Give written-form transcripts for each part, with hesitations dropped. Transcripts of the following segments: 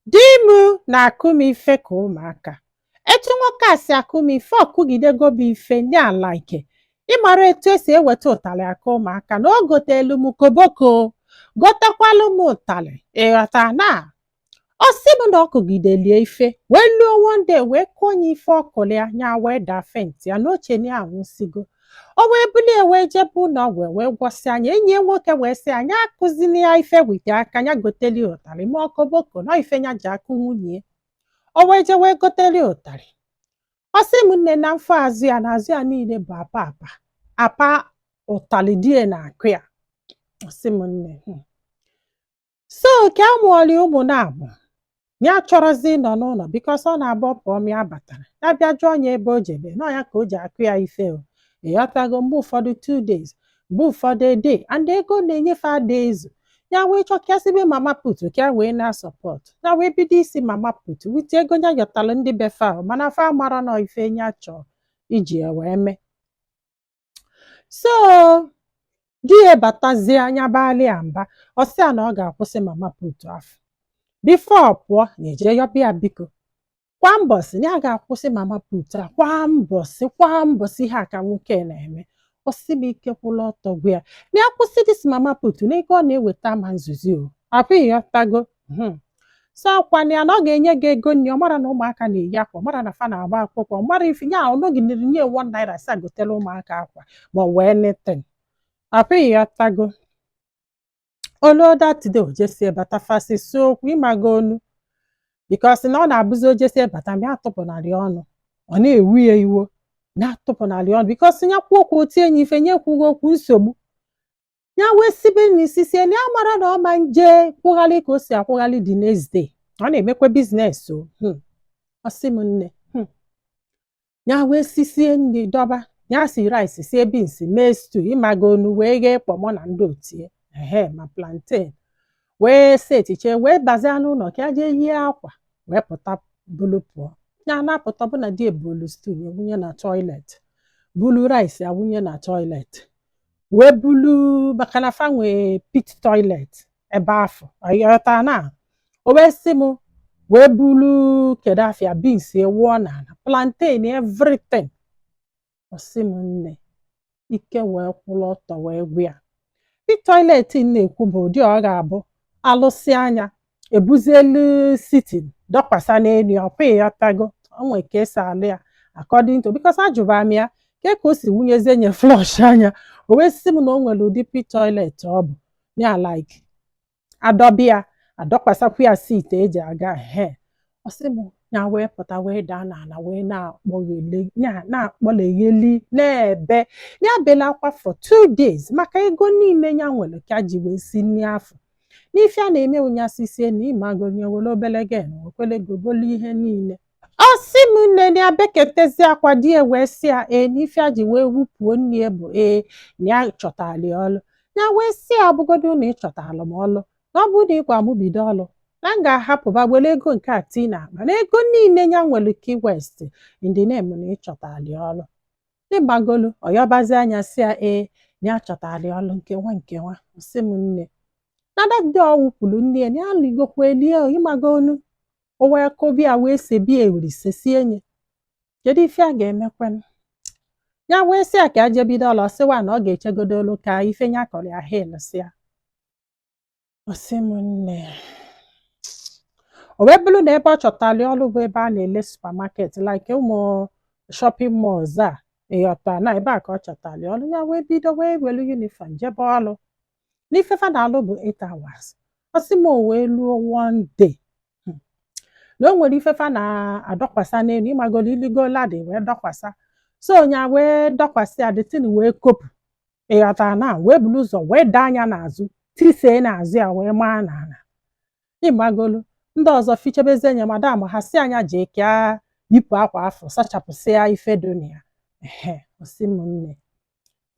Di m na-akụ m ife ka ụmụaka. Etu nwoke a si akụ m ife, ọ kụgidego m ife nya like ịmara etu esi eweta ụtalị akụ ụmụaka na o gotelu m koboko, gotekwalụ m ụtalị, ịghọta? Na ọ sị m na ọ kụgidelie ife wee luo one day wee kụọ ya ife ọkụlụ ya, nya wee daa faint ya na oche na ya anwụsigo. O wee bulie wee jebe ụlọ ọgwụ wee gwọsịa anya. Enyi ya nwoke wee sị anya akụzina ya ife wite aka ya, goteli ụtarị ma ọkoboko na ife ya ji akụ nwunye. O wee jee wee goteli ụtarị. Ọ sị m nne, na mfọ azụ ya na azụ ya niile bụ apa apa apa ụtalị die na-akụ ya. Ọ sị m nne, So ka a mụọli ụmụ na-abụ, ya chọrọzi ịnọ n'ụlọ because ọ na-abụ ọ pụọ ma ya batara, ya bịa jụọ ya ebe o jebe nọ ya ka o ji akụ ya ife. O ịghọtago? Mgbe ụfọdụ 2 days, mgbe ụfọdụ a day, and ego na-enyefe ada ezu. Ya wee chọọ ka ya sibe mama put ka ya wee na support ya, wee bido isi mama put with ego ya yọtalụ ndị befe ahụ, mana fa mara nọ ife ya chọọ iji ya wee mee. So di ya batazie anya baali ya mba, ọ sị ya na ọ ga-akwụsị mama put afọ before pụọ na eje yọba ya biko. Kwa mbọsị na ya ga-akwụsị mama put a, kwa mbọsị, kwa mbọsị, ihe a ka nwoke na-eme. Ọ sị m ike kwụla ọtọ gwa ya na ya kwụsị this mama put na ego ọ na-eweta ma nzuzi o apụ, ịghọtago? So ọkwana ya na ọ ga-enye gị ego nri, ọ mara na ụmụaka na-eyi akwa, ọ mara na fa na-agba akwụkwọ, ọ mara ife ya ọ nọgidere nye ₦1 sa gotela ụmụaka akwa ma ọ wee anything apụ, ịghọtago? Olu that day o jesie bata, fasi si okwu ịmago onu because na ọ na-abụzi o jesie bata ma ya atụpụnarị ọnụ, ọ na-ewu ya iwo na-atụpụnarị ọnụ because ya kwuo okwu otie ya ife, nye kwughị okwu nsogbu. Ya wee sibe n'isi sie na ya mara na ọ ma nje kwụghalị ka o si akwụghalị. The next day ọ na-emekwa business o. Ọ sị m nne, ya wee sisie nri dọba, ya si rice, sie beans, mee stew, ịmago onu, wee ghee kpọmọ na ndị otie ehe ma plantain, wee setiche wee bazie n'ụlọ ka ya jee yie akwa wee pụta bulu pụọ. Ya na-apụta ọbụna di ebulu stew ya wunye na toilet, bulu rice ya wunye na toilet, wee bulu maka na fa nwee pit toilet ebe afọ, ọghọta? Na o wee sị m wee bulu kedu afịa beans ewuọ n'ala, plantain, everything. Ọ sị m nne, ike wee kwụrụ ọtọ wee gwa ya pit toilet m na-ekwu bụ ụdị ọ ga-abụ alụsị anya ebuzielu sitting dọkwasa n'elu ya ọkwa, ịghọtago? O nwee ka esi alụ ya according to because ajụba m ya ke ka o si wunyezie nye flush anya. O wee sị m na o nwere ụdị pit toilet ọ bụ ya like adọbịa adọkwasakwa ya seat eji aga he. Ọ sị m ya wee pụta wee daa n'ala wee na-akpọghele na-akpọlegheli na-ebe ya bela akwa for 2 days maka ego niile ya nwere ka ji wee si nri afọ n'ife a na-eme ụnyasị sie na ịmago nye were obele gen wekwele gogolu ihe niile. Ọ sị m nne, ya beketezi akwa. Di ya wee sị ya ee n'ife a ji wee wupụo nne bụ ee na ya chọtali ọlụ. Ya wee sị ya ọbụgodo na ị chọtalụ m ọlụ, na ọ bụrụ na ịgwa m bido ọlụ na m ga-ahapụba were ego nke a tii n'akpa na ego niile ya nwere ka waste in the name na ịchọtali ọlụ. Ịgbagolu ọyọbazi anya sị ya ee na ya chọtali ọlụ nkewa nkewa. Ọ sị m nne, na that day ọ wupụrụ nne ya na ya ligokwa elie ịmago onu, o wee kụbịa wee sebie ewuri sesie nye. Kedu ife a ga-emekwanụ? Ya wee sị ya ka ya jee bido ọlụ, ọ sịwa na ọ ga-echegodo olu ka ife ya kọrọ ya hel sị ya. Ọ sị m nne, o wee bụrụ na ebe ọ chọtali ọrụ bụ ebe a na-ele supermarket, like ụmụ shopping malls a, ịghọta? Na ebe a ka ọ chọtali ọrụ. Ya wee bido wee welu uniform jebe ọrụ n'ife fa na-alụ bụ 8 hours. Ọ sị m o wee luo one day, na o nwere ife fa na-adọkwasa n'elu, ịmagolo iligo ladder wee dọkwasa. So nya wee dọkwasị ya, the thing wee kopụ, ịghọta? Na wee buru ụzọ wee daa anya n'azụ, tisee n'azụ ya wee maa n'ala, ịmagolu? Ndị ọzọ fichebezie nya madam ha si anya jee ka yipụ akwa afọ sachapụsịa ife dị na ya ehe. Ọ sị m nne,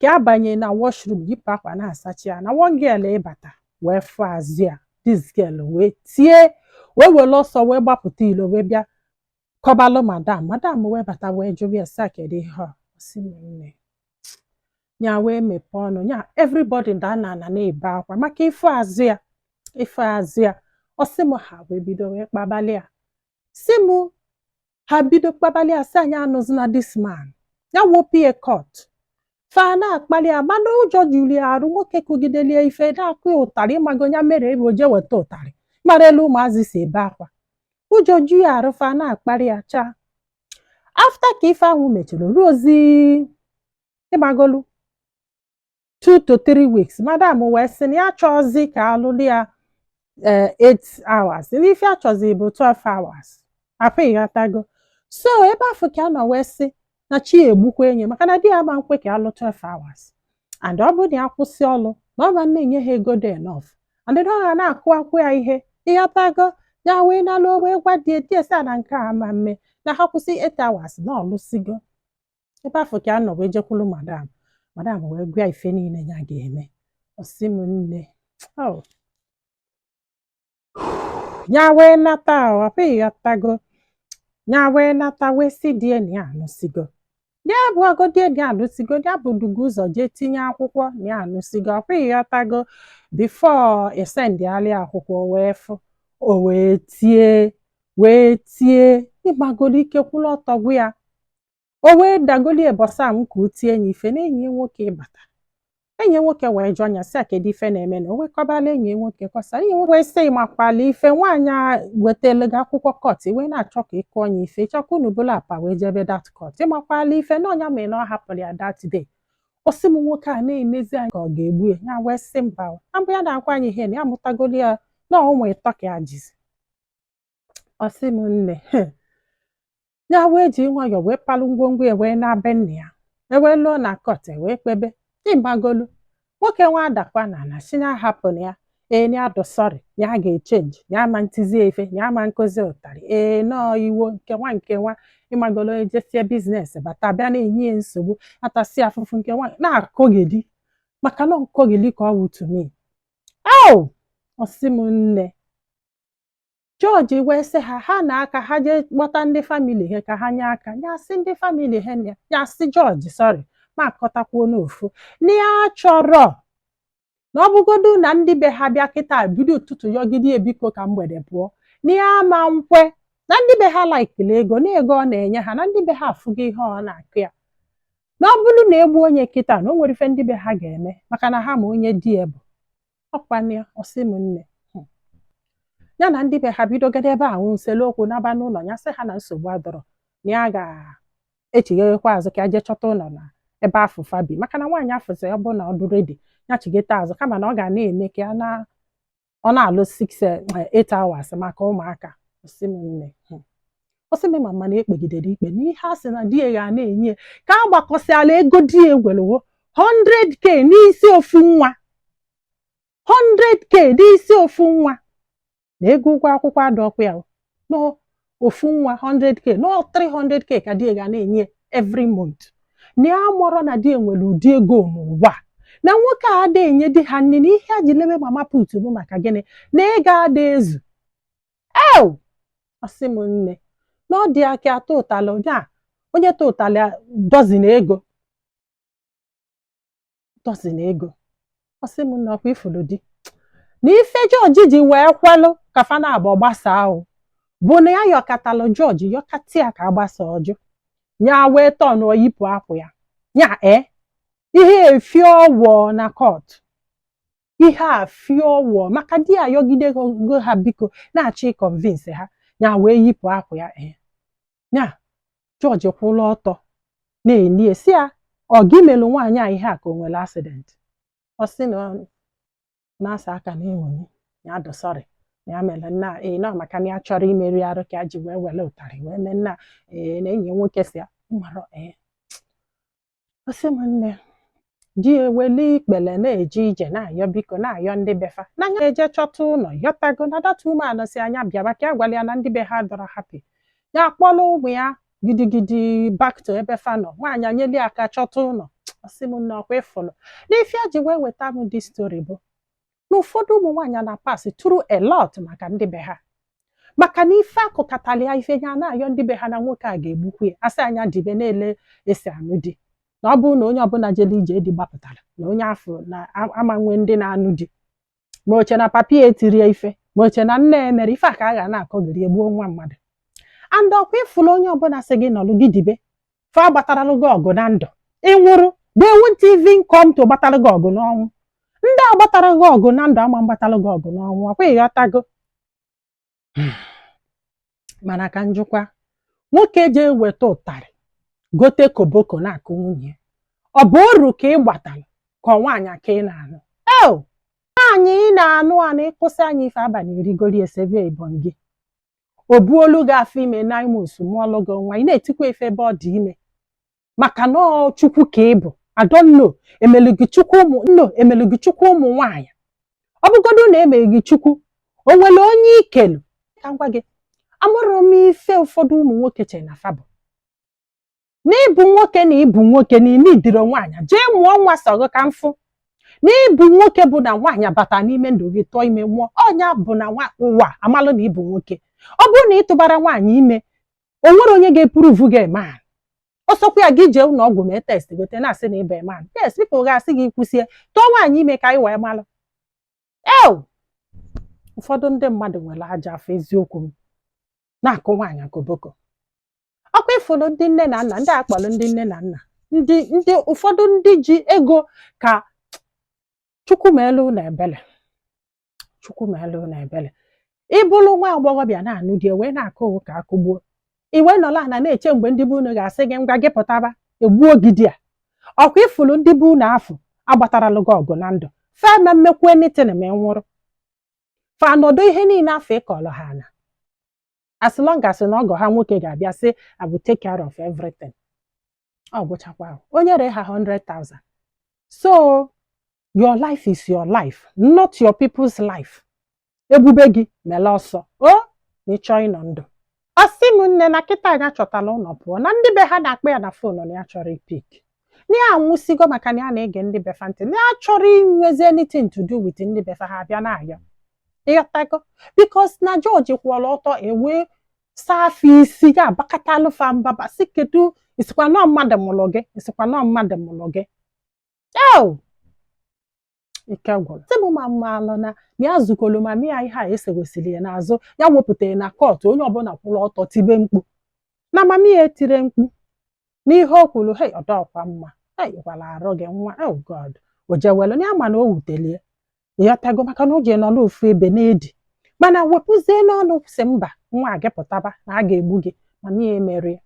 ka abanye na washroom yipụ akwa na-asacha ya, na one girl ịbata wee fụ azụ ya. This girl wee tie wee were ọsọ wee gbapụta ilo wee bịa kọbalụ madam. Madam wee bata wee jụrụ ya sị kedu ihe ọ. Ọ sị m nne, ya wee mepee ọnụ ya, everybody daa na ana na-ebe akwa maka ife azụ ya, ife azụ ya. Ọ sị m, ha wee bido wee kpabalị ya. Sị m, ha bido kpabalị ya, sị anyị anụzina this man, ya wopụ ya court. Fa na-akpali ya, mana ụjọ juru ya arụ. Nwoke kụgidelie ife, na-akụ ya ụtarị, ịmago ya mere ebe o jee weta ụtarị mara elu ụmụazị si ebe akwa, ụjọ ju ya arụ. Fa na-akparị ya chaa. After ka ife ahụ mechara ruo ozi, ịgbagolu 2 to 3 weeks, madam wee sị na ya chọọzi ka alụlụ ya 8 hours, n'ife achọzi bụ 12 hours apụ, ịghọtago? So ebe afọ ka a nọ wee sị na chi egbukwa enyi, maka na di ya ama nkwe ka alụ 12 hours, and ọ bụrụ na ya kwụsị ọlụ, na ọ ma na-enye ha ego dị enough, and na ọ ga na-akụ akwụ ya ihe, ịghọtago? Ya wee nalụ, wee gwa die die sị na nke a ama mme, na ha kwụsị 8 hours na ọlụsigo. Ebe afọ ka a nọ wee jekwulu madam. Madam wee gwa ife niile ya ga-eme. Ọ sị m nne, oh, ya wee nata. Ọ ịghọtago? Ya wee nata, wee sị die na ya anụsigo. Ya bụ agodie na ya anụsigo, ya bụ dugo ụzọ jee tinye akwụkwọ na ya anụsigo. Ọkwa ịghọtago? Before esendịalị akwụkwọ, wee fụ o wee tie, wee tie, ịgbagolo ike kwụrụ ọtọ gwa ya. O wee dagolie bọsam ka o tie ya ife na enyi ya nwoke ịbata. Enyi ya nwoke wee jụọ ya sị a, kedu ife na-eme? Na o wekọbala enyi ya nwoke kọsa. Enyi ya nwoke wee sị, makwala ife nwaanyị a wetelu gị akwụkwọ court, wee na-achọ ka ị kụọ ya ife, chọka unu bụla apa wee jebe that court, ịmakwala ife na ọnya mere na ọ hapụrụ ya that day. Ọ sị m, nwoke a na-emezi anyị ka ọ ga-egbu ya. Ya wee sị mba, na mbụ ya na-agwa anyị ihe na ya mụtagolu ya na ụmụ ịtọ ka ya jizi. Ọ sị m nne, ya wee ji nwayọọ wee palụ ngwongwo ya wee na-be nna ya. Ewee lụọ na court, wee kpebe. Ịgbagolu nwoke nwa adakwa na ala si ya hapụ ya. Ee, ya dụ sorry, ya ga-echange, ya ama ntizi efe, ya ama nkụzi ụtarị. Ee, nọọ iwo nke nwa nke nwa, ịmagolo, ejesie business bata, bịa na-enye ya nsogbu, atasị afụfụ nke nwa na-akọgheli, maka na nkọgheli ka ọ wụ to me. Oh, ọsị m nne, jọji wee sị ha, ha na aka ha jee kpọta ndị family ha ka ha nye aka. Ya sị ndị family ha, ya sị jọji sorry, ma akọtakwuo n'ofu na ya chọrọ na ọ bụgodu na ndị be ha bịa kịta, bido ụtụtụ yọgide ebiko ka mgbede pụọ, na ya ama nkwe. Na ndị be ha laikili ego na ego ọ na-enye ha, na ndị be ha afụgo ihe ọ na-akụ ya, na ọ bụrụ na egbu onye kịta, na o nwere ife ndị be ha ga-eme, maka na ha ma onye di ya bụ ọkwana ya. Ọsị m nne, ya na ndị be ha bidogoro ebe a nsele okwu n'aba n'ụlọ. Ya sị ha na nsogbu adọrọ, na ya ga-echighekwa azụ ka ya jee chọta ụlọ na ebe afụ fabi, maka na nwaanyị afụzi ọ bụ na ọ dị ready ya chigete azụ, kama na ọ ga na-eme ka ya na ọ na-alụ 6 8 hours maka ụmụaka. Ọsị m nne, ọsị m mama na ekpegidere ikpe na ihe a sị na di ya ga na-enye ka a gbakọsịala ego di ya egwerewo 100K n'isi ofu nwa, 100K n'isi ofu nwa, na ego ụgwọ akwụkwọ adọkwa ya n'ofu nwa, 100K no 300K ka di ya ga na-enye every month. Na ya mụrọ na di ya nwere ụdị ego n'ụwa, na nwoke a ada enye di ha nne, na ihe a ji lebe mama put bụ maka gịnị? Na ego ada ezu ew. Ọsị m nne, na ọ dị aka atọ ụtalị onye a, onye ta ụtalị dozen ego, dozen ego. Ọsị m nne, ọkwa ifuru di na ife jọji ji wee kwelụ ka fa na-abụ gbasaa ahụ bụ na ya yọkatalụ jọji, yọkata ya ka agbasa ọjụ, ya wee tọn yipụ akwụ ya, ya ee, ihe efi ọwọ na court, ihe a fie ọwọ, maka di ya yọgide go ha biko, na-achọ ịconvince ha, ya wee yipụ akwụ ya. Ee, ya jọji kwụrụ ọtọ na-eni si ya, ọ gị melụ nwaanyị a ihe a ka o nwere accident? Ọ sị na na-asa aka na enwenye ya dụ sorry, na ya mere nna ee, nọ maka na ya chọrọ imeri arụ ka ya ji wee were ụtarị wee mee nna. Ee, na enyi ya nwoke si ya marọ. Ee, ọ sị m nne, di eweli ikpele na-eje ije, na-ayọ biko, na-ayọ ndị befa na anya eje chọta ụlọ, yọtago na that woman si anya bịaba ka ya gwara ya na ndị be ha dọrọ happy. Ya akpọrọ ụmụ ya gidigidi back to ebe fa nọ. Nwaanyị anyeli aka chọta ụlọ. Ọsị m nne, ọkwa ịfụlụ n'ife a ji wee weta m this story bụ na ụfọdụ ụmụ nwaanyị na pass through a lot maka ndị be ha, maka na ife akụkatala ya ife ya na-ayọ ndị be ha na nwoke a ga-egbukwu ya, asị anya dibe na-ele esi anụ di, na ọ bụrụ na onye ọbụla jere ije di gbapụtara na onye afọ na ama nwe ndị na-anụ di, ma oche na papi ya etirie ife, ma Ma oche na nne ya mere ife a ka a ga na-akọgiri egbuo nwa mmadụ. And ọkwa ịfụrụ onye ọbụla sị gị nọlụ gị dibe fa gbataralụ gị ọgụ na ndụ, ị nwụrụ, they won't even come to gbatalụ gị ọgụ n'ọnwụ. Ndị a gbatara gị ọgụ na ndụ ama mgbatalụ gị ọgụ n'ọnwụ. Ọkwa ịghọtago? Mana ka njụkwa, nwoke jee weta ụtarị gote koboko na-akụ nwunye, ọ bụ oru ka ị gbatara ka ọ nwaanyị ka ị na-anụ? Eo, nwaanyị ị na-anụ a na ịkwụsị anya ife abalị irigori esebe ibọn gị, o buolu gị afọ ime 9 months, mụọlụ gị nwa, ị na-etikwa ife ebe ọ dị ime maka na ọ Chukwu ka ị bụ. I don't know, emelu gị Chukwu ụmụ no, emelu gị Chukwu ụmụ nwaanyị. Ọ bụgodu na emeghị gị Chukwu, o nwere onye ikelu? Ka m gwa gị, amụrụ m ife ụfọdụ ụmụ nwoke chere na fa bụ na ịbụ nwoke, na ịbụ nwoke na ime idiro nwaanyị jee mụọ nwa sọgụ ka mfụ na ịbụ nwoke bụ na nwaanyị bata n'ime ndụ gị, tụọ ime, mụọ ọnya, bụ na ụwa amalụ na ịbụ nwoke. Ọ bụrụ na ị tụbara nwaanyị ime, o nwere onye ga-eprove gị man? Ọsọkwa ya gị jee ụlọ ọgwụ mee test gote na-asị na ịbụ man, yes, people ga-asị gị kwụsie tụọ nwaanyị ime ka anyị wee malụ. Eo, ụfọdụ ndị mmadụ nwere aja afọ. Eziokwu m na-akụ nwaanyị koboko. Ọkwa ịfụrụ ndị nne na nna, ndị akpọrọ ndị nne na nna, ndị ụfọdụ ndị ji ego ka Chukwu meelu na ebele, Chukwu meelu na ebele. Ịbụrụ nwa agbọghọbịa na-anụ di wee na-akụ ka akụgbuo, i wee nọrọ ana na-eche mgbe ndị be unu ga-asị gị ngwa gị pụtaba, egbuo gị di a. Ọkwa ịfụrụ ndị be unu afụ agbataralụ gị ọgụ na ndụ, fema mmekwu anything ma ị nwụrụ, fa nọdụ ihe niile afọ ịkọrọ ha ana, as long as na ọgọ ha nwoke ga-abịa sị, "I will take care of everything." Ọ gwụchakwa, onye ree ha 100,000. So your life is your life, not your people's life. Ebube gị mele ọsọ o na ịchọọ ịnọ ndụ. Ọ sị m, nne, na kịta anya chọtala ụlọ pụọ na ndị be ha na-akpọ ya na phone na ya chọrọ ipick, na ya anwụsigo maka na ya na-ege ndị befa ntị, na ya chọrọ inwezi anything to do with ndị befa. Ha abịa na-ayọ, ịghọtago? Because na jọji kwụọrọ ọtọ ewee saa afọ isi ya abakata alụfa mbaba si kedu isikwa nọọ mmadụ mụrụ gị, isikwa nọọ mmadụ mụrụ gị. Eo, ike gwụrụ. Sị m ma mmalụ na ya zukolu ma mịa ihe a esewesịrị ya n'azụ, ya wepụtara na court, onye ọbụla kwụrụ ọtọ tibe mkpu na mami ya etire mkpu n'ihe o kwuru. Hei, ọdọkwa mma. Hei, gwara arụ gị nwa. Oh God, o jewelu na ya ma na o wutelie, ịghọtago? Maka na o ji nọ n'ofu ebe na-edi, mana wepụzie n'ọnụ si mba, nwa a gị pụtaba na a ga-egbu gị. Mana ya emerie.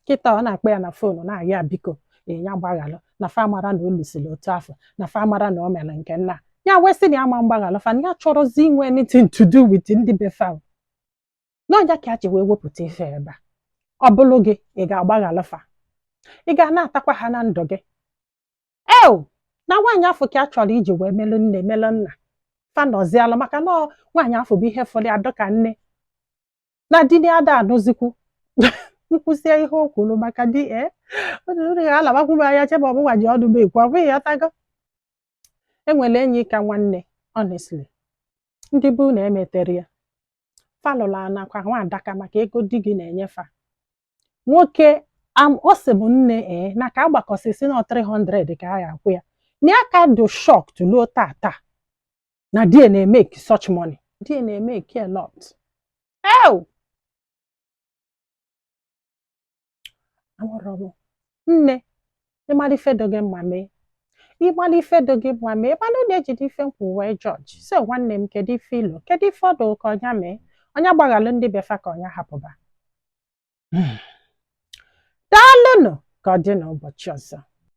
Kịta ọ na-akpọ ya na phone na-arịọ ya biko, ya gbaghalụ na fa mara na o lusiri otu afọ, na fa mara na o mere nke nna ya, wee sị na ya ma mgbaghalụ fa, na ya chọrọzi inwe anything to do with ndị be fa. N'ọnya ka a ji wee wepụta ife ebe a. Ọ bụrụ gị, ị ga-agbaghalụ fa? Ị ga na-atakwa ha na ndụ gị? Eo, na nwaanyị afọ ka a chọrọ iji wee melụ nne melụ nna fa nọzialụ, maka na nwaanyị afọ bụ ihe fọrọ ya dịka nne na di na ada anụzikwu. Nkwụsị ihe o kwuru maka di e alabakwu m anya chebe ọbụwa ji ọdụ m ekwu. Ọ bụghị ya tago enwere enyi ka nwanne. Honestly, ndị bụ na emetere ya falụla anakwa nwa adaka maka ego di gị na-enyefa nwoke. Ọ sị bụ nne ee na ka agbakọsị si na 300 ka a ga-akwụ ya, na ya ka dị shocked luo tata na di na-emake such money. Di na-emake a lot. Ew, amụrụ m nne, ịmara ife dị gị mma mee, ịmara ife dị gị mma mee. Mana na-ejide ife nkwụ wee jọji so nwanne m, kedu ife ilo, kedu ife ọdụ ka ọnya mee, ọnya gbaghalụ ndị befa ka ọnya hapụba? Daalụnụ, ka ọ dị n'ụbọchị ọzọ.